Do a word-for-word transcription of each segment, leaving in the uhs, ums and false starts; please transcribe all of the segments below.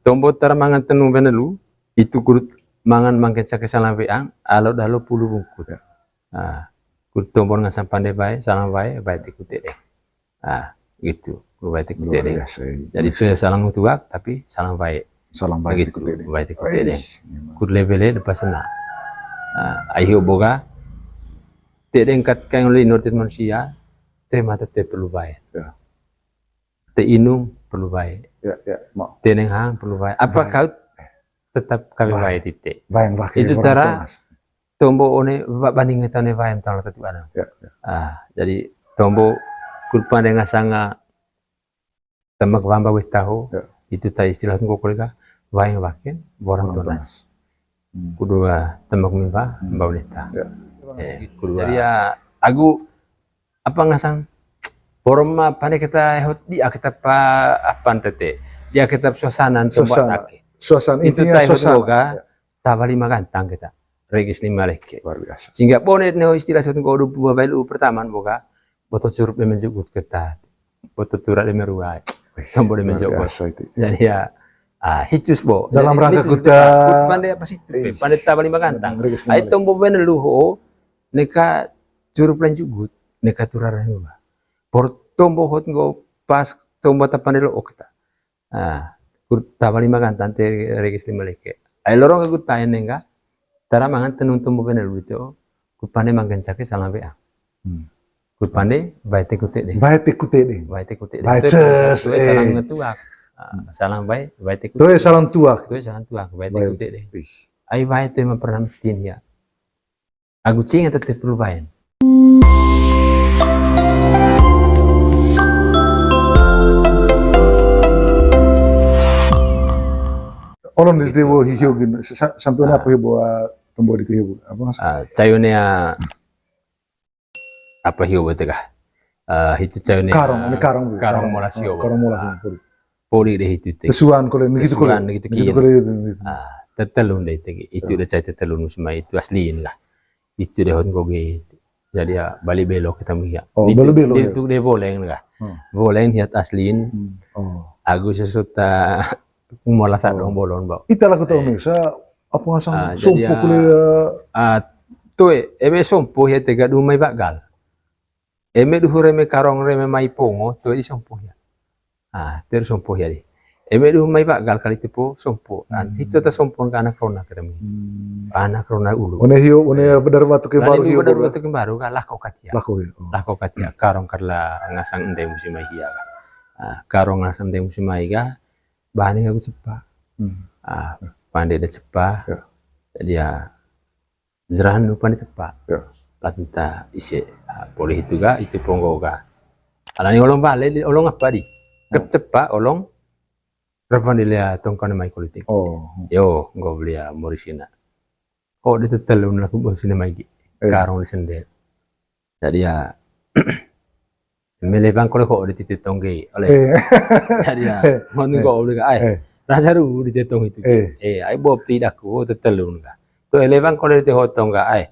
Tombo tara mangan tenung benelu, itu kudut mangan mangken sake salang weang, alo dalo pulu bungkut. Ya. Ah, kudut tombo ngasang pande wae, salang wae, wae teku tedeng. Ah, gitu. Kudut wae teku tedeng. Luar biasa, ya. Jadi, itu salang tuak, tapi salang wae. Salang wae teku tedeng. Wae teku tedeng. Kudut lebele lepas sana. Ah, ayo boga. Tedeng kat kain oleh inortit manusia, te mata te perlu wae. Ya. Te inung perlu wae. Ya, ya, mau. Te nenghang perlu wae. Apa kau tetap kami wae tite. Itu cara tombo one banding kita one wae tala tatu anak. Ya, ya. Ah, jadi tombo kudut pande ngasang temak wamba weh taho. Ya. Itu ta istilah tunggu kolega wae waken borang tonas. Kudua temak mimba mba uneta. Ya. Eh, kudua. Jadi ya, agu apa ngasang, porma pande kita ehot dia kita pa apan tete. Dia kita suasana. Suasana. Itu intinya ta ehot suasana. Boga, ya. Tawa lima gantang kita. Regis lima leke. Luar biasa. Sehingga bone neho istilah satu ko dua puluh bail pertama boga, boto curup de menjugut kita. Boto turak de meruai. Tombo de menjugut. Luar biasa itu. Jadi ya, ah, hicus bo. Dalam rangka kita pande apa sih itu? Pande tawa lima gantang. Regis lima leke. Ai tombo bene luho, neka curup lanjugut, neka turar luho. Por tombo hot nggo pas tombo tapande lo kita. Ah, kudut tawa lima gantang te regis lima leke. Ai lorong aku taen nengga, tara mangan tenung tombo bene luho itu, kudut pande mangken sake salang weang. Kudut pande wae teku tedeng. Wae teku tedeng. Wae teku tedeng. Wae ces, salang ngetuak. Ah, salang wae, wae teku tedeng. Salang tuak. Toe salang tuak, wae teku tedeng. Ai wae te ma pernah metin ya. Agu cing atau te perlu wae. Olon di tebo hihio gin, sampai apa hio bawa tombo di tebo, apa mas? Ah, cayo ne, ah, apa hio bawa tega? Ah, hitu cayo ne, karong, ah, ini karong, karong molas hio. Karong molas hio. Poli de hitu te. Tesuan kole, gitu kole. Tesuan gitu, gitu kole, gitu, gitu. Ah, tetelun de te. Itu de cai tetelun musimai itu aslin kah. Itu de hot nggo ge. Jadi ya, bali belok kita mui ya. Oh, bali belok ya. Itu de boleng kah. Boleng hiat aslin. Oh. Agu sesuta molas dong bolon bau. Ita lah ketahui nih, sa apa ngasang sompo kole. Ah, toe, eme sompo ya tega dumai bagal. Eme duhur eme karong eme mai pongo, toe di sompo ya. Ah, ter sompo ya di. Eme duhur mai bagal kali tepo sompo. Hitu ta sompo ka anak rona kami. Anak rona ulu. One hio, one bedar batu ke baru hio. Bedar batu ke baru ka lako katia. Lako hio. Lako katia. Karong karla ngasang ende musimai hia ka. Ah, karong ngasang ende musimai ka. Bani aku cepa. Ah, pande de cepa. Ya. Jadi ya, jerahan lupa ni cepa. Ya. Latenta ise, ah, poli hitu ga, itu ponggo ga. Alani olong bale, olong apa di? Kep cepa, olong. Rapan di lea tongkon mai politik. Oh. Yo, nggo belia morisina. Oh, di tetelun laku bosina mai gi. Karong di sendel. Jadi ya, mele bang kole ko di titi tongge, oleh. Jadi ya, mon ko beli ka, ai. Rasa ru di titi tong itu. Eh, ai bob ti daku, tetelun ka. Tu ele bang kole di hotong ka, ai.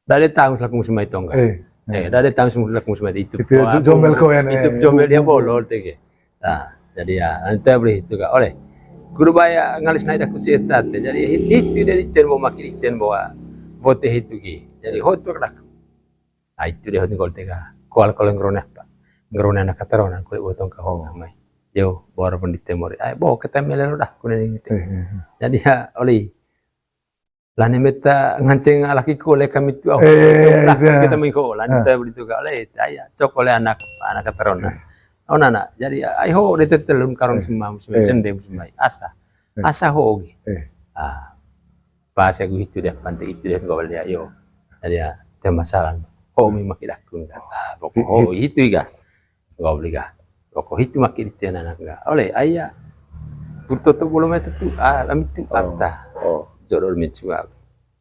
Dade tang laku musimai tong ka. Eh, dade tang laku musimai itu. Itu jomel ko ya, itu jomel dia bolol tege. Nah, jadi ya, anta beli itu ka, oleh. Guru baya ngalis naik daku si eta te. Jadi itu dari ten bo maki ten bo, bote itu ki. Jadi hot tu daku. Ah, itu dia hot ngol tega. Kual kalau ngerone apa? Ngerone anak kataronan kulit botong ka hong mai. Yo, bor pun di temori. Ai, bo kita melero dah kuning itu. Jadi ya, oli. Lani meta nganceng alaki kole kami tu. Kita mengko lani ta beli tu ka, oleh. Ai, cok oleh anak, anak kataronan. Oh, nana. Jadi ai ho de tetelun karong semam, semai sende, semai asa. Asa ho ogi. Ah. Pas aku itu dia, pantai itu dia, kau beli dia, yo. Jadi ya, te masalah. Ho mi maki dakun ka. Ah, pokok ho itu iga. Kau beli ka. Pokok itu maki di tian anak ka. Oleh, ai ya. Kurtoto belum itu tu, ah, kami tu arta. Oh. Jodoh mencual.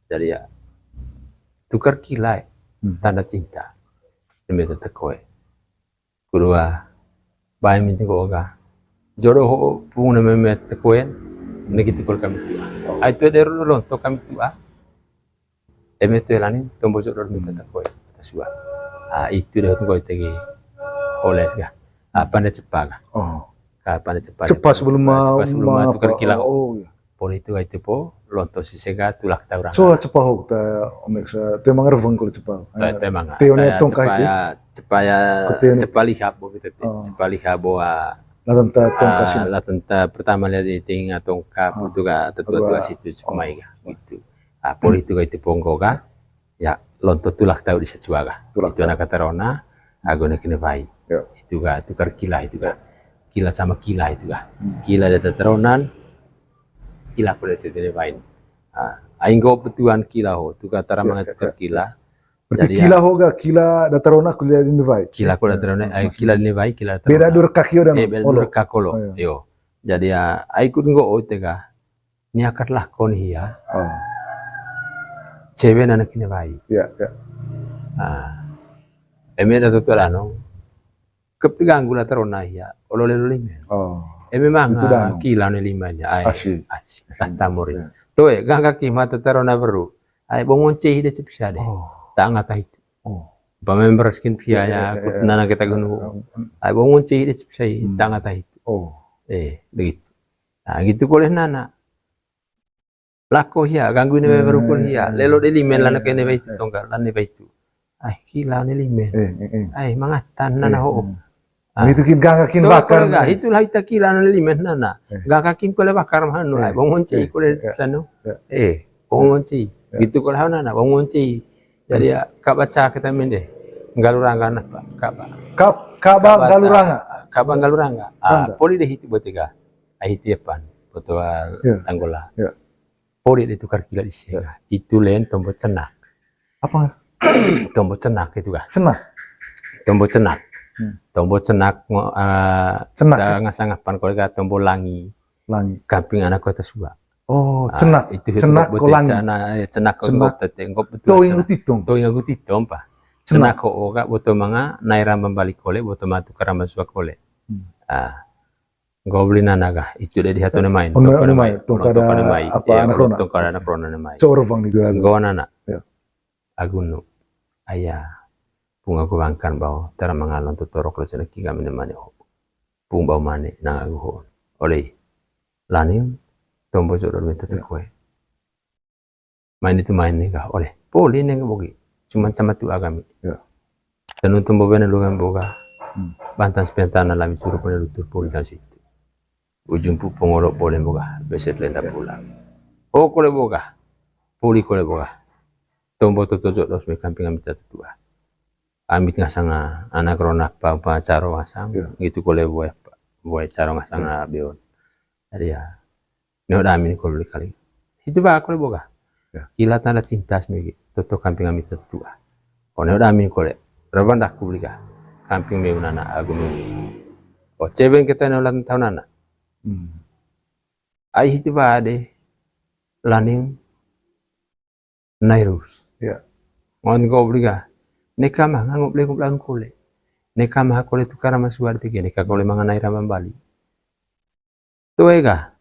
Jadi ya, tukar kilai. Tanda cinta. Demi tetekoe. Kudua, bae minti ko oga. Jodoh ho pung ne meme tekoen, ne gitu kol kami tua. Ai tu de ru lonto kami tua. Eme tu elani, tombo jodoh minta tekoen. Tasua. Ah, itu de hot ngoi tegi. Oles ga. Ah, pande cepa ga. Oh. Apa ni cepa, cepa sebelum ma-, cepa sebelum ma-, tukar kila. Oh, iya. Poli itu ga itu po, lonto sise ga tulak tau ranga. Coa cepa ho ta, Om Eksa, te manga reveng kole cepa. Te, te manga. Te one tongka itu. Cepa ya, cepa liha bo gitu. Oh. Cepa liha bo, ah, la tenta tongka sini. La tenta pertama lihat di ting tongka, ah, itu ga tetua-tua situ cepa ga gitu. Ah, poli itu ga itu po nggo ga. Ya, lonto tulak tau di sacua ga. Itu anak katarona, agu anak inewai. Ya. Itu ga tukar kila itu ga. Ya. Kila sama kila itu ga. Hmm. Kila data taronan, kila pole data inewain. Ah, ai nggo betuan kila ho, tu ga tara manga tukar kila. Berarti jadi kila ho ga kila data tarona, kila inewai. Kila data tarona, ai kila inewai, kila data tarona. Beda dua kaki orang. Eh, beda dua kaki lo. Oh, iya. Yo. Jadi ya, ai ikut nggo o te ga. Niakat lakon hia. Oh. Cewe anak inewai. Iya, iya. Ah. Eme data tua danong. Kep diganggu la tarona hia. Olo lelo limen. Oh. Eme manga kila ne limen ya. Ai. Asi. Asi. Asi. Tata mori. Iya. Toe, gangga ki mata tarona beru. Ai, bongon cehi de cepisa de. Oh. Tanga tahi. Oh. Pamember skin pia ya, iya, iya, kut nana kita gunu. Ai, bongon cehi de cepisa, tanga tahi. Oh. Eh, begitu. Nah, gitu kole nana. Lako hia, ganggu inewai beru kole hia. Lelo de limen lana kene baitu tongka, lana baitu. Ai, kila ne limen. Eh, eh, eh. Ai, mangatan nana ho. Ah. Itu kin gangga kin bakar. Itu lah ita kila ne limen nana. Eh. Gangga kin kole bakar mahanu. Eh. Ai, bongon cehi kole sanu. Eh, bongon cehi. Gitu kole hau nana, bongon cehi. Jadi ya, kaba ca kita mende. Nggaluranga napa? Kaba. Kab-, kaba nggaluranga. Kaba nggaluranga. Ah, poli de hitu bote ga. Ai, hitu ya pan. Boto, ah, tanggola. Ya. Poli de tukar kila di sini. Ya. Itu len tombo cenak. Apa? Tombo cenak itu ga. Cenak? Tombo cenak. Hmm. Tombo cenak, ngo-, ah, cenak, ya? Ngasa ngapan kole ga tombo langi. Langi. Kamping anak kota sua. Oh, ah, cenak. Itu cenak ko langi. Cana, eh, cenak ko tete, nggo betul. To ingat itong. To ingat itong, pa. Cenak ko oga boto manga, nai rambambali kole, boto matu karambasua kole. Hmm. Ah. Nggo beli nana ga, itu de dihato ne main. Tongka ne mai, tongka ne mai. Apa, anak rona. Tongka anak rona ne mai. Cowok revang itu ya. Nggo nana. Ya. Agunu. Aya. Pung agu bangkan bao, tara mangalon totorok lo ceneki ga mene mane ho. Pung bao mane, nang agu ho. Oleh. Laning, tombo jodoh minta tekoe. Main itu main ni ga, oleh. Poli neng bogi. Cuman sama tu agami. Ya. Tenun tombo bene lungan boga. Hmm. Bantan sepentana lami turu pene lutur poli dan situ. Ujung pu pongolo pole boga. Beset lenda pulang. Oh, kole boga. Poli kole boga. Tombo toto jodoh me kamping ami tata tua. Amit ngasang, ah, anak ronak pa, pa caro ngasang. Ya. Gitu kole boe, boe caro ngasang, ah, beon. Jadi ya. Neo damin kole beli kali. Itu ba kole boga. Ya. Kila tanda cinta semigi. Toto kamping ami tetua. Oh, neo damin kole. Raban daku beli ga. Kamping meunana agu meungi. Oh, ceben kita neo lan tahun anak. Hmm. Ai hitu ba de. Laning. Nairus. Ya. Ngon go beli ga. Neka mah ngangop lengop laun kole. Neka mah kole tukar sama suar tege. Neka kole manga naira mambali. Toe ga.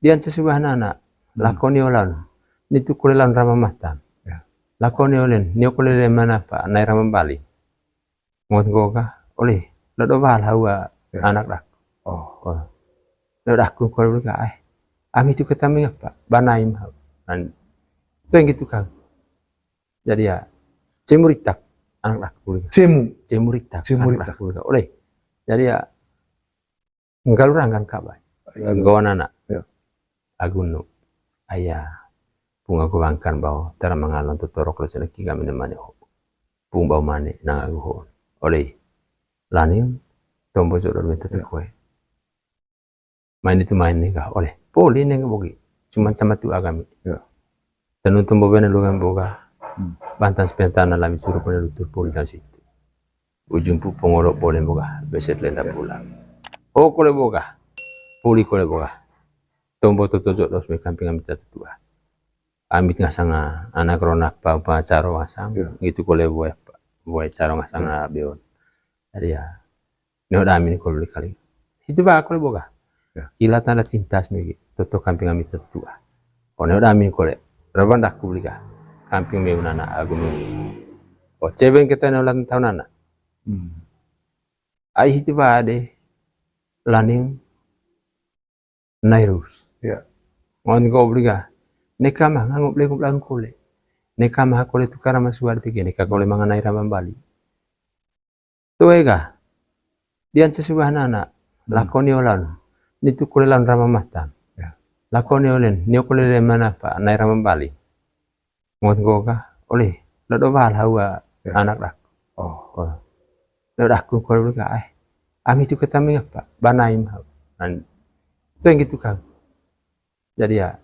Dian sesubahnana. Hmm. Lako nio laun. Nitu kole laun rama matan. Ya. Lako nio len. Nio kole len mana pa. Nai rama bali. Ngot nggo ga. Oleh. Lodo bal hawa. Ya. Anak dak. Oh. Oh. Lodo dak kole ga. Eh. Ami tu kata mengapa. Banaim hawa. Nan. Itu yang gitu kan. Jadi ya. Cemuritak. Anak dak kole ga. Cemu. Cemuritak. Cemuritak. Anak dak kole ga. Oleh. Jadi ya. Nggaluranggan kabai. Iya, iya. Nggawanana. Iya. Agunu. Aya. Pung agu bangkan bao, tara mangalon totorok lo ceneki ga mene mane ho. Pung bao mane, nang agu ho. Oleh. Laning, tombo jodoh minta tekoe. Main itu main ni ga, oleh. Poli neng bogi. Cuman sama tu agami. Iya. Tenun tombo bene lungan boga. Hmm. Bantan sepentana lami turu pene lutur poli dan situ. Ujung pu pongolo pole boga, beset lenda pulang. Oh, kole boga. Poli kole boga. Tombo toto jodoh me kamping ami tata tua. Amit ngasang, ah, anak ronak pa, pa caro ngasang. Iya. Gitu kole boe, boe caro ngasang, ah, beon. Jadi ya. Neo damin kole beli kali. Itu ba kole boga. Ya. Kila tanda cinta semigi. Toto kamping ami tetua. Oh, neo damin kole. Raban daku beli ga. Kamping meunana agu meungi. Oh, ceben kita neo lan tahun anak. Hmm. Ai hitu ba de. Laning Nairus. Ngon ko beli ga. Neka mah ngangop lengkop lang kole. Neka mah kole tukar masuk arti ke neka kole mangan air mambali. Toe ga. Dian sesuah anak. Lakoni olan. Nitu kole lan rama matan. Lakoni olen. Nio kole le mana pa. Nai rama mambali. Ngot nggo ga, oleh, lado bal hawa anak dak. Oh. Lado dak ko lu ga, ai. Ami tu kata mengapa? Banaim hau. Nan, tu yang gitu kan. Jadi ya,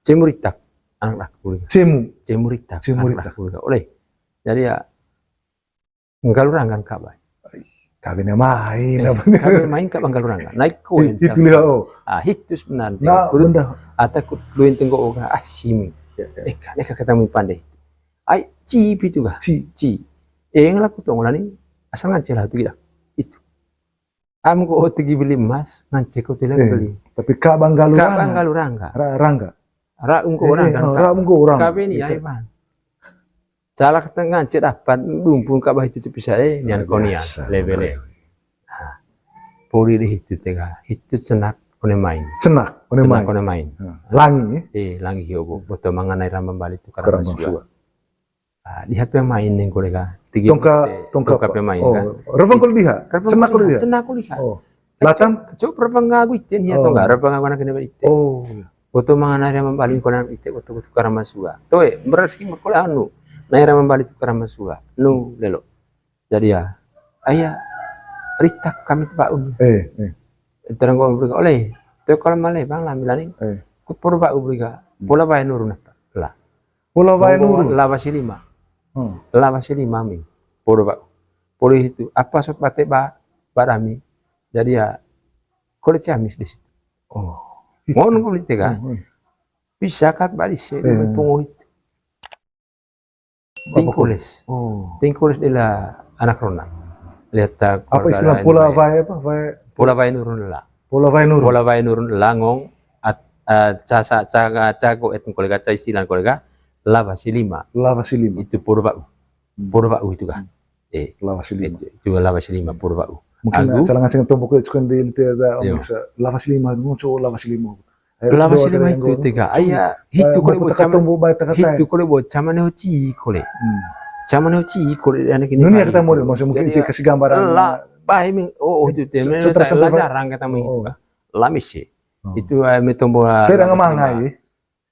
cemuritak anak dak lu ga. Cemu. Cemuritak. Cemuritak. Oleh. Jadi ya, Nggaluranggan ka bai. Kawin main apa? Kawin main ka Nggaluranggan. Naik koin. Itu lihat, oh. Ah, hitu sebenarnya. Nah, benar. Ata kut luin tenggo oga asim. Eka, eka kata mi pandai. Ai, ci pitu ga. Ci. Ci. Eh, ngelaku tong lani asal ngancel lah tu gila. Itu. Am ko tegi beli emas, ngancel ko tilang beli. Tapi ka Nggalurangga. Ka Nggalurangga. Rangga. Ra ungko orang kan. Ra ungko orang. Kawin ya, Ivan. Salah tengah cek dapat dumpung ka bah itu cepisa eh nian konian lebele. Poli deh itu tega, itu cenak kone main. Cenak kone main. Langi. Eh, langi hio bo. Boto mangan air rama mambali tukar masua. Di hati main ning kole ka. Tongka, tongka pemain ka. Revang kole diha. Cenak kole diha. Cenak kole diha. Latan. Coba revang ngagu iten ya tongka. Revang ngagu anak kena iten. Oh. Boto mangan air mambali konan ite boto tukar masua. Toe, berarti makole anu. Nai rama mambali tukar masua. Nu lelo. Jadi ya, aya ritak kami tu bau. Eh, eh. Terang kau beri oleh. Toe kalau male bang lah milani. Eh. Kut podo bau beri ka. Pola bae nurun apa? Lah. Pola bae nurun. Lava silima. Lava silima mi. Podo bau. Podo itu apa sot bate ba badami. Jadi ya kole ciamis di situ. Oh. Ngon kole tega. Bisa kat bali se di pungo itu. Tingkulis. Oh. Tingkulis dela anak rona. Lihat tak apa istilah pola bae apa? Bae. Pola bae nurun la. Pola bae nurun. Pola bae nurun la ngong at, eh, ca, ca, ca, cago et kolega ca istilah kolega lava silima. Lava silima. Itu podo bau. Podo bau itu kan. Eh, lava silima. Itu lava silima podo bau. Mungkin agu. Cara nganceng tombok itu kan di inti ada lava silima, muncul lava silima. Lava silima itu tega. Aya, hitu kole bo cama. Hitu kole bo cama ne hoci kole. Cama ne hoci kole anak ini. Dunia kita mau maksud mungkin itu kasih gambaran. La, bah ini, oh, itu teh. Jarang kata itu kah. Lamis sih. Itu, eh, metombo. Tidak ngemang ai.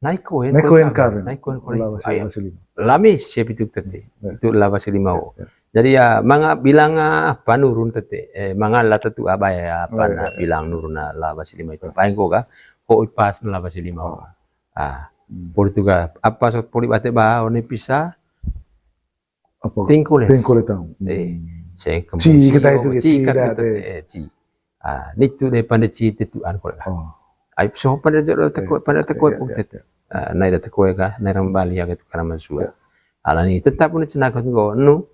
Naik koen. Naik koen kawin. Naik koen kawin. Lava silima. Lami siap itu tete. Itu lava silima o. Jadi ya manga bilang apa nurun tete. Eh, manga la tetu abaya apa na bilang nurun na lava silima itu. Paling ko ga ho pas na lava silima o. Ah, poli tu ga apa sot poli bate ba one pisa. Apa? Tingkulis. Tingkulis tau. Eh, ci kita itu ci kat kita. Eh, ci. Ah, nitu de pande ci tetuan kole. Oh. Ai so pande jero teko pande teko pung tete. Ah, nai da teko ka, nai rama mambali ya gitu karena masua. Alani tetap ni cenak ko nu.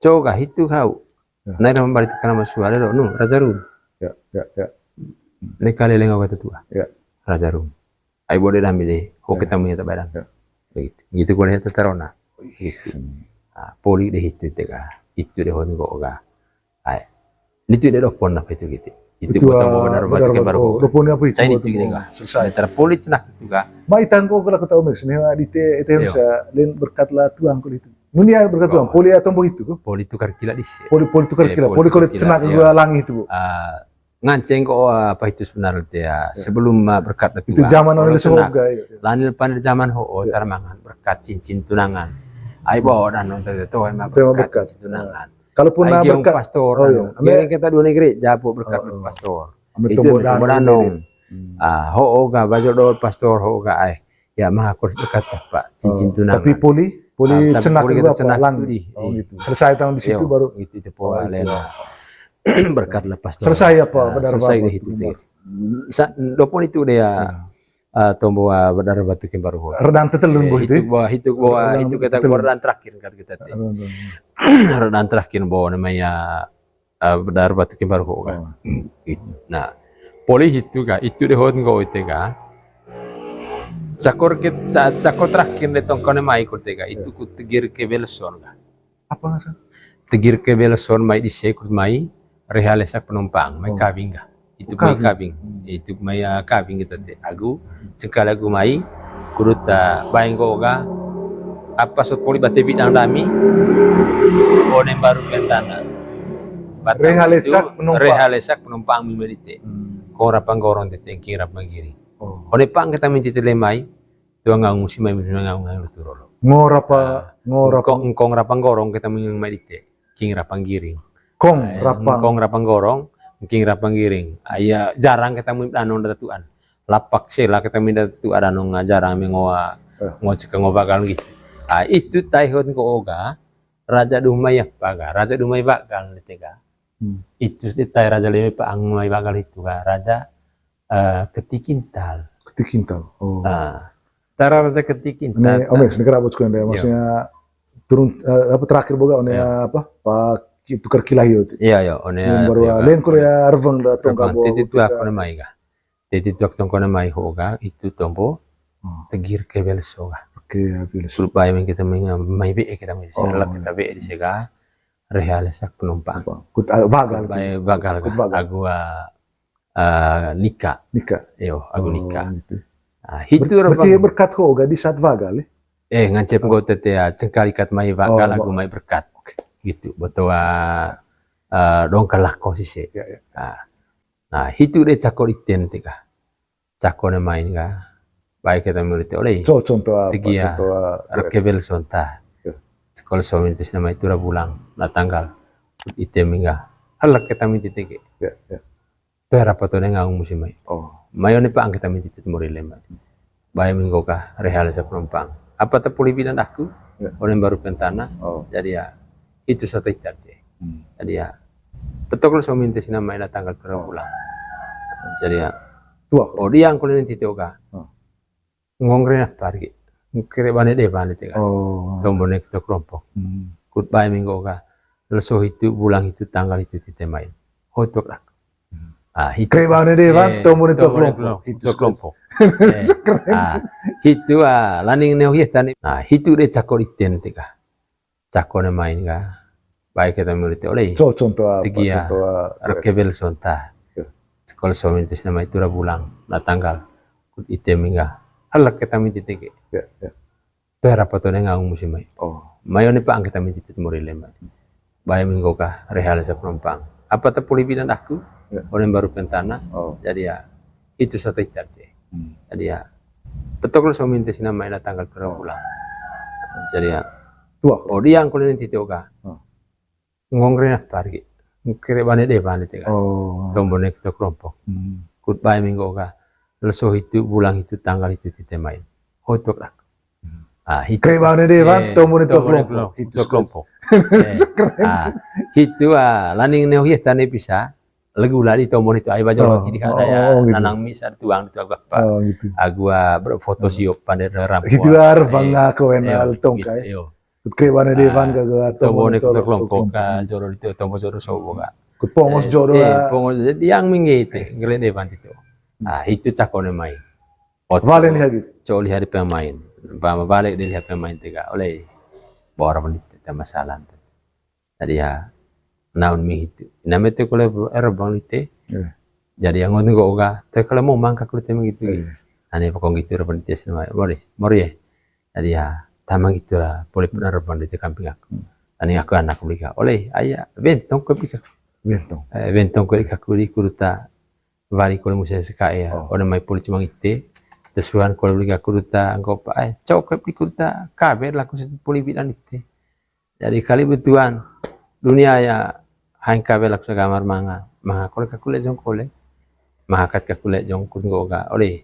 Coga hitu kau. Nai rama mambali tu karena masua lo nu raja rum. Ya, ya, ya. Ne kali lenga kata tua. Ya. Raja rum. Ai bode dami de, ho kita munya tabadan. Begitu. Gitu kole tata rona. Gitu. Ah, poli de hitu tega. Itu de hon ko ga. Ai. Nitu de dopon apa itu gitu. Itu kota mau benar batu ke baru. Dopon apa itu? Sai nitu de ga. Selesai. Antara poli cenak itu ga. Mai tangko kala kota Omex ne di te te bisa len berkat la tuang ko itu. Munia berkat tuang. Poli atau boh itu ko. Poli tukar kila di se. Poli poli tukar kila. Poli kole cenak gua langi itu. Ah, nganceng ko apa itu sebenarnya ya. Sebelum, uh, berkat itu zaman oleh semoga ya. Lanil panil zaman ho taramangan berkat cincin tunangan. Ai bo dan nonton itu emang berkat cincin tunangan. Kalaupun na berkat pastor. Kira kita dua negeri japo berkat pastor. Itu tombo danong. Ah, ho ga baju do pastor ho ga ai. Ya mah aku harus berkat apa cincin tunangan. Tapi poli poli cenak juga apa lang. Selesai tahun di situ baru gitu itu po lena. Berkat lepas tuh. Selesai apa? Selesai deh itu. Dopon itu deh ya. Tombo badar batu kembar ho. Redan tetelun bo itu. Itu bawa itu bawa itu kita bawa redan terakhir kan kita teh. Redan terakhir bawa namanya badar batu kembar ho kan. Nah, poli itu kan itu deh hot nggo itu kan. Cakor ke cakor terakhir deh tongkone mai ko tega itu ku tegir ke Belson kan. Apa nggak salah? Tegir ke Belson mai di sekut mai rehale sak penumpang mai kawing ga. Itu mai kabing. Itu mai, ah, kabing kita te. Agu, sekali agu mai, kudut, ah, bae nggo ga, apa sot poli bate bidang dami, one mbaru pentana. Reha lecak penumpang. Reha lecak penumpang mi mai dite. Hmm. Kong rapa nggorong tete, king rapa nggiring. Oh. One pang kita minta tele mai, tua ngaung musi mai, tua ngaung ngaung lutu rolo. Ngorapa, ah, ngorapa. Kong, kong rapa nggorong kita mingang mai dite. King rapa nggiring. Kong rapa. Kong rapa nggorong, king rapa nggiring. Ah, iya, jarang kita mui danong datuan. Lapak sela kita mui datuan danong, ah, jarang mengoa, eh, ngocek ngoa bagal gitu. Ah, itu taihon ko oga, raja dumai apa ga, raja dumai bagal nete ga. Hmm. Itu sih tai raja leme pa ang mai bagal itu ga, raja, eh, keti kintal. Keti kintal. Oh. Ah. Tara raja keti kintal. Ini, Om, ini kerabut sekolah deh. Iya. Maksudnya turun, eh, apa, terakhir boga one, iya, apa? Pak itu kerkilah yo. Iya, iya, one. Yang baru, iya, lain kuliah reveng da tongka bo. Titi tuak kone mai ga. Titi tuak tongkone mai ho ga, itu tombo. Hmm. Tegir ke belso ga. Oke, ya, belso. Suruh pai men kita mai, mai be kita mai. Oh, iya. Kita be di sega. Reha lecak penumpang. Kut, ah, bagal. Kut bae bagal. Kut bagal. Agu, ah, eh, nika. Nika. Iyo, agu nika. Oh, gitu. Ah, hitu berarti berkat ho ga di saat bagal, eh? Eh, ngancep nggo tete, ah, cengkalikat mai bagal, oh, agu mai berkat. Oke. Gitu. Boto, ah, eh, dongkal lako sise. Ya, ya. Ah. Nah, hitu de cako iten teka. Cako ne main ga. Baik kita menurut oleh. Co-, contoh apa? Tegi ya, contoh apa? Reke belson ta. Ya. Sekolah suami itu nama itu ra bulang, na tanggal. Ite mingga. Halak kita minta tege. Ya, ya. Tuh rapat tuh ngaung musim mai. Oh. Mayo ne pa ang kita minta itu mori lema. Bae minggu kah, rehal sa penumpang. Apa tepuli bidan aku? Ya. Orang baru pentana. Oh. Jadi ya, itu satu hektar, ce. Hmm. Jadi ya, petok lo so minta sina mai na tanggal tuh ra bulang. Jadi ya, tuak. Oh, dia yang kuliah nanti tuh kah. Oh. Ngong rena pargi. Kere bane de bane tega. Oh. Tombo ne kita kelompok. Hmm. Kut bae minggu kah. Leso itu, bulang itu, tanggal itu, tite main. Hotok lah. Ah, hitu. Kere bane de ban, eh, tombo ne tombo ne kelompok. Kelompok. Hitu kelompok. Eh, keren. Ah, hitu, ah, laning neo hiya tani. Ah, hitu de cako iten tega. Cako ne main ga. Baik kita menurut oleh. Co-, contoh apa? Tegi ya, contoh apa? Reke belson ta. Ya. Sekolah suami itu nama itu ra bulang, na tanggal. Kut ite mingga. Halak kita minta tege. Ya, ya. Tuh rapat tuh ngaung musim mai. Oh. Mayo ne pa ang kita minta itu mori lema. Bae minggu kah, rehal sa penumpang. Apa tepuli bidan aku? Ya. Orang baru pentana. Oh. Jadi ya, itu satu hektar, ce. Hmm. Jadi ya, petok lo so minta sina mai na tanggal tuh ra bulang. Jadi ya, tuak. Oh, dia yang kuliah nanti tuh kah. Oh. Ngong rena pargi. Kere bane de bane tega. Oh. Tombo ne kita kelompok. Hmm. Kut bae minggu kah. Leso itu, bulang itu, tanggal itu, tite main. Hotok lah. Hmm. Ah, hitu. Kere bane de ban, eh, tombo ne tombo ne kelompok. Kelompok. Hitu kelompok. Eh, keren. Ah, hitu, ah, laning neo hiya tani bisa. Legu lari tombo itu, ai bajo roti di kada ya. Oh, gitu. Nanang mi sa tuang itu agu apa. Oh, gitu. Agu, ah, foto siop pandai rampo. Itu, ah, harus bangga ko enal tongkai. Gitu, iyo. Kut kere bane de ban ga, ga tombo ne kita kelompok, ah, joro itu, tombo joro sobo ga. Kut pongos joro, eh, pongos, jadi yang mingge itu, ngere de ban itu. Ah, itu cako ne mai. Bale ni hari. Co lihat pemain. Ba-, balik de lihat pemain tega. Oleh. Bora menit tama salan. Jadi ya, naun mi hitu. Ina mete kole erbang lite. Iya. Jadi yang ngon nggo oga, te kole mau mangkak lite menggitu. Iya. Ane pokok gitu, reban lite sini mai. Mori, mori, eh. Jadi ya, tama gitu lah, poli pun reban lite kamping aku. Hmm. Ane aku anak beli ka. Oleh, ayah, bentong ke beli ka. Bentong. Eh, bentong ke beli ka, kuri kuruta. Wari kole musim seka ya. Oh. Kole mai poli cuma ite. Tesuan kole beli ka kuruta, nggo pa, eh, cok ke beli kuruta. Kabar laku situ poli bidan ite. Jadi kali betuan dunia ya, haing kabe lak sagamar manga, manga kole kakule jong kole, mahakat kakule jong kut nggo ga, oleh,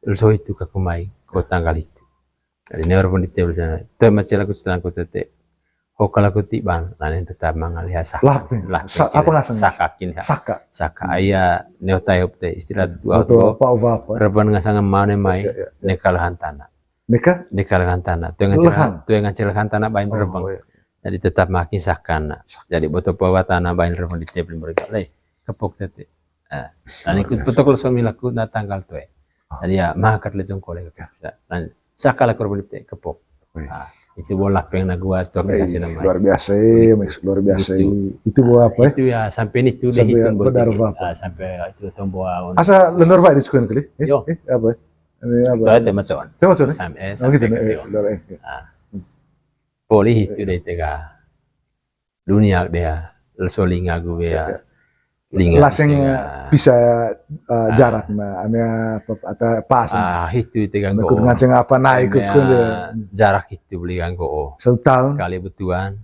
leso itu kaku mai, ko tanggal itu. Jadi neo pun di table sana, te macam laku setelah ku tete, ho kala ku tiban, lain tetap manga lihat saka. Lah, apa ngaseng? Saka kini, saka. Saka, hmm. Ayah neo tayop te, istilah tu, betul, apa, apa? Reban ngasang mana mai, ya, ya, ya. Nekal hantana. Neka? Neka lehan tana. Tuengan cil-, tuengan cil lehan tana bain rebeng. Oh, iya. Jadi tetap makin sakana. Jadi boto pawa tana bain rebeng di tebel mereka. Leh, kepok tete. Ah, dan ikut betul suami laku na tanggal tue. Oh. Jadi ya, makat le jongkole. Ya. Dan saka laku rebeng di te-, kepok. Wih. Ah, Itu bo lapeng na gua tuh, eh, kasih nama. Luar biasa, eh, luar biasa. Itu bo apa, eh? Itu ya, sampai itu deh, sampai itu bo benar apa? Sampai itu tombo aon. Asa lendor baik di sekolah kali, eh? Yo. Eh, apa? Ini apa? Itu aja macam. Itu macam, eh? Sampai, oh, gitu, sampai eh, itu. Lendor, eh. Ah. Boleh itu deh, tega. Dunia dia, leso linga gue ya. Iya, iya. Linga laseng bisa, eh, jarak na, ame apa, ata pas. Ah, itu itu kan. Ikut nganceng apa naik ikut sekolah dia. Jarak itu beli kan ko. Satu tahun. Kali betuan.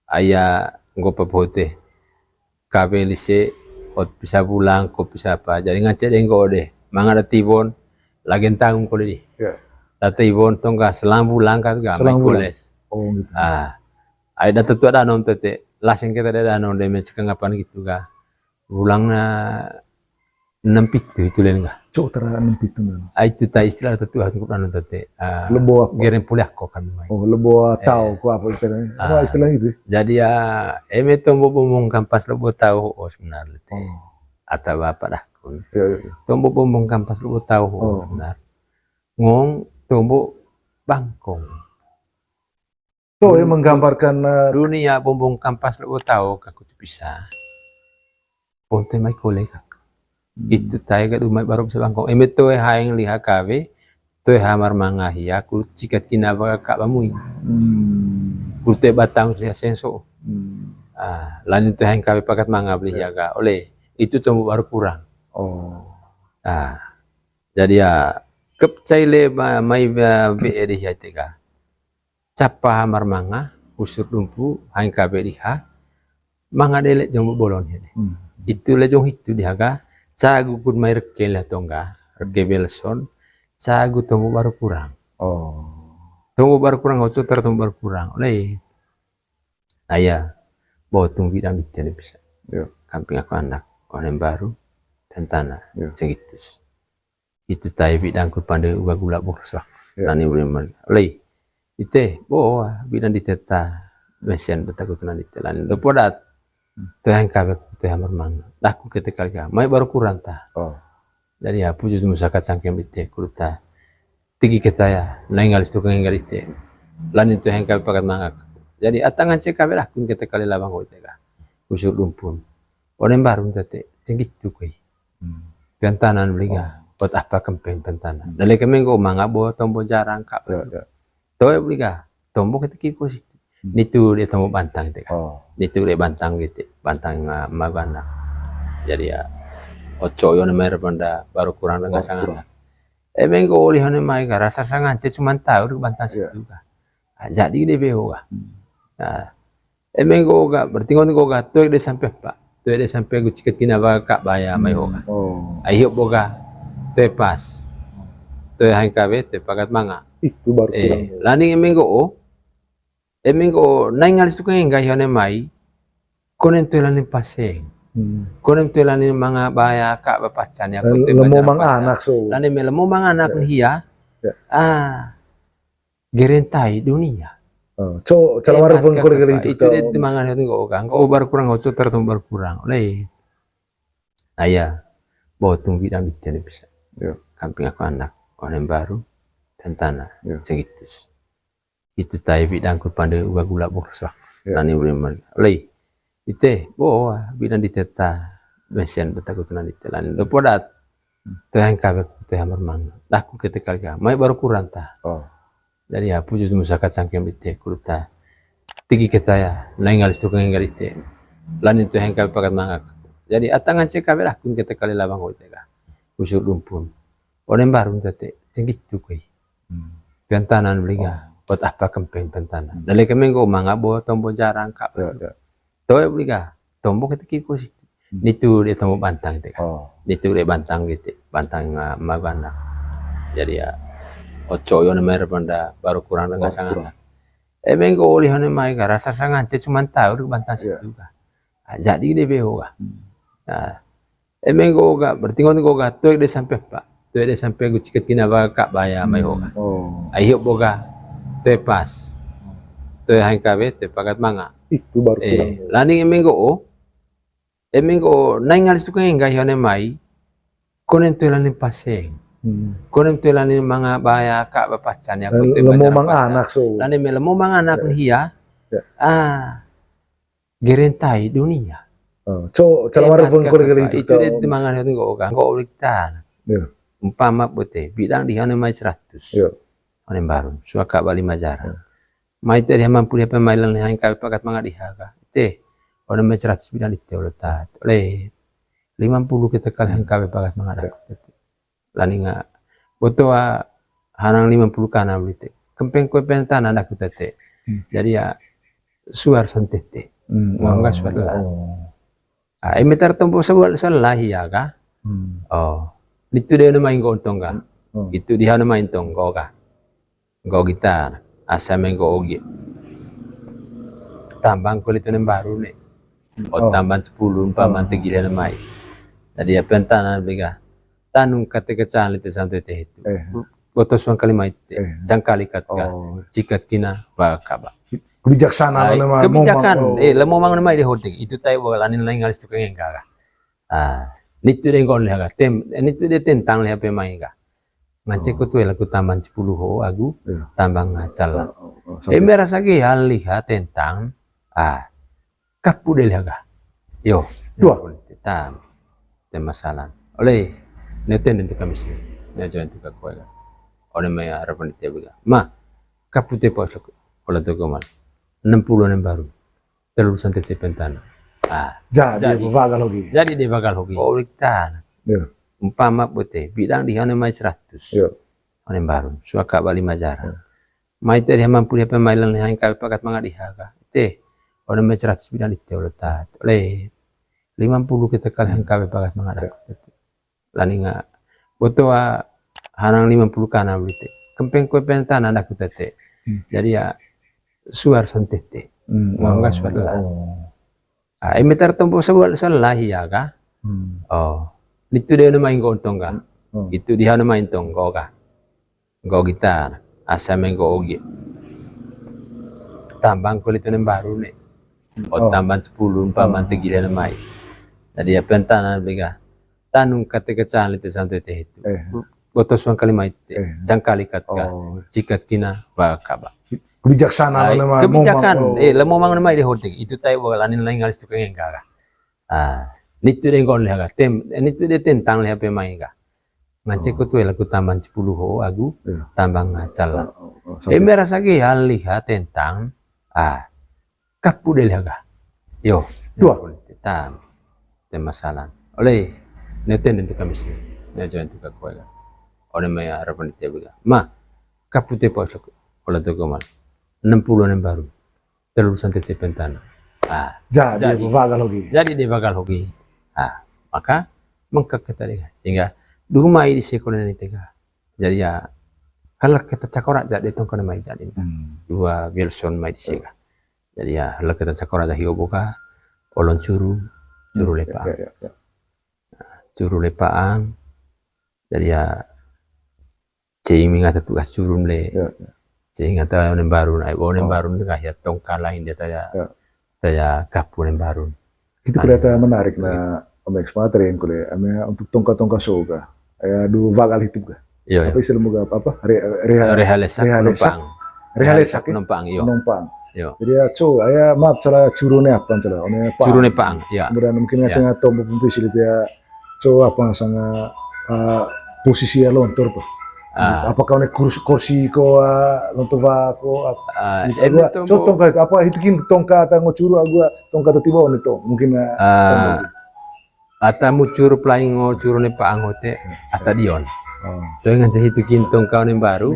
Aya nggo pepote. Kabe lise, ot pisa bulang, ko pisa apa. Jadi ngance deh nggo deh. Manga da tibon, lagen tanggung ko deh. Iya. Da tibon tong ga selang bulang ka ga, selang bulan. Mai koles. Oh, gitu. Ah. Ai da tetu ada nom tete. Laseng kita ada nom deh, mencekeng apa gitu ga. Bulang na enam pitu itu len ga. Cok tara enam pitu nan. Ah, itu ta istilah tetu ah, cukup anu tete. Ah, lebo apa? Gereng puliah ko kami mai. Oh, lebo tau ko apa istilah? Apa istilah itu? Jadi ya, eme tombo bombong kampas lebo tau, oh, sebenarnya tete. Oh. Ata bapak dah kun. Iya, iya, iya. Tombo bombong kampas lebo tau, oh, sebenar. Ngong tombo bangkong. Tuh, ya, menggambarkan, eh, dunia bombong kampas lebo tau, kaku tu bisa. Ponte mai kole kak. Hmm. Itu tai ga dumai baru bisa bangkong. Eme toe haeng liha kawe, toe hamar manga hia, kulut cikat kina baga kak bamui. Hmm. Kulut toe batang sia senso. Hmm. Ah, lanjut toe haeng kawe pakat manga beli hia ga. Oleh, itu tombo baru kurang. Oh. Ah. Jadi ya, kep cai le ma-, mai ba-, be ede hia tega. Capa hamar manga, usur dumpu, haeng kabe diha, manga dele jong bolon hede. Hmm. Itu le jong hitu diha ga, cagu pun mai reke le tongga, reke belson, cagu tombo baru kurang. Oh. Tombo baru kurang, oco ter tombo baru kurang. Oleh, aya, botung bidang di tene bisa. Iya. Kamping aku anak, onem baru, dan tanah, iya, segitus. Itu tai bidang ku pande uga gula box wah. Ya. Nani boleh mali. Lei. Ite, bo, bidang di teta. Mesen betaku tu nani telan. Dopo dat. Tuhan kabe ku Tuhan bermang. Daku kete kali ka. Mai baru kurang ta. Oh. Jadi ya, puji musakat sangkem ite, kuruta. Tigi keta ya, naingal situ kenggal ite. Lanin Tuhan kabe pakat mangak. Jadi, atangan se kabe dakun kete kali labang ko ite ka. Usur dumpun. Onem baru tete, cenggitu kui. Hmm. Piantanan beli ga. Oh. Ot apa kempeng piantanan. Hmm. Dale kemeng ko manga bo tombo jarang ka. Ya, ya. Toe beli ga. Tombo kete kiko situ. Hmm. Nitu dia tombo bantang itu kan. Oh. Nitu dia bantang gitu. Bantang, eh, magana. Jadi ya, oco yo namanya benda baru kurang dengan sangat. Emeng ko oleh hone mai ga rasa sangat cuman tahu di bantang situ ka. Ah, jadi dia beho ka. Hmm. Nah, Emeng ko ga, berarti ngon ko ga, toe de sampe pa. Toe de sampe gu ciket kina ba ka baya mai ho ga. Oh. Ai hiop bo ga, toe pas. Toe haeng kabe, toe pakat manga. Itu baru kurang. Laning emeng ko o. Emeng ko o, naingal suka engga hione mai. Konen toe laning paseng. Hmm. Konen toe laning manga baya ka ba pacan ya, ko toe lemo mang anak so. Laning me lemo mang anak hia. Ya. Ah. Gerentai dunia. Eh, co, cara warung kole kali itu. Itu dia mangan itu nggo kan. Nggo baru kurang, nggo co tertum baru kurang. Oleh. Aya. Botung bidang di tene bisa. Ya. Kamping aku anak. Onem baru. Dan tanah. Ya. Segitus. Itu tai bidang ku pande uga gula box wah. Ya. Nani boleh mali. Oleh. Ite, bo, ah, bidang di teta, mesen betaku tu nani telan. Dopo dat, toe haeng kabe, toe hamar mang. Daku kete kali ka, mai baru kurang ta. Oh. Jadi ya, puji musakat sangkem ite, kuruta. Tigi keta ya, naingal situ kenggal ite. Lanin toe haeng kabe pakat mangak. Jadi, atangan se kabe dakun kete kali labang ko ite ka. Usur dumpun. Onem baru tete, cenggitu kui. Hmm. Piantanan beli ga. Oh. Ot apa kempeng piantanan. Hmm. Dale kemeng ko manga bo tombo jarang ka. Ya, ya. Toe beli ga, tombo kete kiko situ. Hmm. Nitu dia tombo bantang itu kan. Oh. Nitu dia bantang gitu, bantang, eh, magana. Jadi ya, oco yo namanya benda baru kurang dengan sangat. Emeng ko oleh hone mai ga, rasa sangat, cuman tahu di bantang situ ka. Ah, jadi dia beho ka. Hmm. Nah, Emeng ko ga, berarti ngon ko ga, toe de sampe pa. Toe de sampe gu ciket kina ba ka baya mai ho ga. Oh. Ai hiop bo ga, toe pas. Toe haeng kabe, toe pakat manga. Itu baru kurang. Laning emeng ko o. Emeng ko o, naingal suka engga hione mai. Konen toe laning paseng. Hmm. Konem tu lani manga baya ka bapacan ya, lemo mang anak so. Lani me lemo mang anak hia. Ah, gerentai dunia. Oh, co, cala waru bengkol kali itu. Itu dia mangan itu nggo kan, nggo ulik tan. Umpama bote, bidang di hane mai seratus. Hane baru, suaka bali majarang. Mai te dia mampu dia pemailan hang kawe pakat manga diha ka. Te, hane mai seratus bidang di te olo tat. Ole, lima puluh kita kali hang kawe pakat manga diha. Lani nga boto a hanang lima puluh kana beli te. Kempeng kue pen tanah dak kita te. Jadi ya suar santete. Mau nggak suar lah. Ah, eme tar tompo salah ya ka. Oh. Itu dia nama ingko untong ka. Itu dia nama intong ko ka. Nggo gitar, asa menggo ogi. Tambang kulit nem baru ne. O tambang sepuluh, umpama tegile mai. Jadi ya pentanan bega. Tanung kate kecan lite santai te itu. Boto suang kali mai te. Jangkali kat ka. Cikat kina, ba kaba. Kebijaksana. Kebijakan. Eh, lemo mang mai de hoting. Itu tai wa lanin lain ngalis tukang engka ka. Ah, nitu de nggon le ka. Tem, nitu de tentang le pemain ka. Ngance ko tuwe laku tambang sepuluh ho agu tambang ngacal. Eme rasa ge hal liha tentang, ah, kapu de liha ga. Yo, tua. Tam, te masalah. Ole, ne tenden tu kami sini. Ne jangan tu ka koe ga. Ole me harapan di tebe ga. Ma, kapu te pos laku. Ola tu gomal. Enam puluh nem baru. Telu santete pentanan. Ah, jadi bagal hogi. Jadi de bagal hogi. Olik tan. Umpama bote, bidang di hane mai seratus. Hane baru, suaka bali majarang. Mai te dia mampu dia pemailan hang kawe pakat manga diha ka. Te, hane mai seratus bidang di te olo tat. Ole, lima puluh kita kali hang kawe pakat manga diha. Lani nga boto a hanang lima puluh kana beli te. Kempeng kue pen tanah dak kita te. Jadi ya suar santete. Mau nggak suar lah. Ah, eme tar tompo salah ya ka. Oh. Itu dia nama ingko untong ka. Itu dia nama intong ko ka. Nggo gitar, asa menggo ogi. Tambang kulit nem baru ne. O tambang sepuluh, umpama tegile mai. Jadi ya pentanan bega. Tanung kate kecan lite santai te itu. Boto suang kali mai te. Jangkali kat ka. Cikat kina, ba kaba. Kebijaksana. Kebijakan. Eh, lemo mang mai de hoting. Itu tai wa lanin lain ngalis tukang engka ka. Ah, nitu de nggon le ka. Tem, nitu de tentang le pemain ka. Ngance ko tuwe laku tambang sepuluh ho agu tambang ngacal. Eme rasa ge hal liha tentang, ah, kapu de liha ga. Yo, tua. Tam, te masalah. Ole, ne tenden tu kami sini. Ne jangan tu ka koe ga. Ole me harapan di tebe ga. Ma, kapu te pos laku. Ola tu gomal. Enam puluh nem baru. Telu santete pentanan. Ah, jadi bagal hogi. Jadi de bagal hogi. Ah, maka mengkek kita de. Sehingga dua mai di sekolah ni tega. Jadi ya, kalau kita cakora jadi tongkon mai jadi. Dua Wilson mai di sega. Jadi ya, kalau kita cakora jadi oboka, olon curu, curu lepa. Curu lepaang. Jadi ya, cei mingata tugas curun le. Cei ngata nem barun, ai bo nem barun tengah ya tongka lain dia taya, taya kapu nem barun. Itu kereta menarik na Om Exma teren kule, ame untuk tongka-tongka soga. Aya du vagal hitip ga. Apa istilah muga apa? Reha, reha lesak, reha lesak. Reha lesak, penumpang, iyo. Penumpang. Jadi ya, co, aya maaf, cala curune apa, cala, one paang. Curune paang, iya. Kemudian mungkin ngaceng atau mau pempe silit ya, co apa sanga, eh, posisi ya lontor apa? Apakah one kursi, kursi ko, eh, lontor va ko apa? Gitu, eme gua, tombo co tongka itu, apa itu kin tongka ata ngo curu agua tongka tiba one to, mungkin, eh, tombo. Ata mu curu pelaing ngo curu ne paang hote, ata dion. To ngan hitu kin tongka one baru.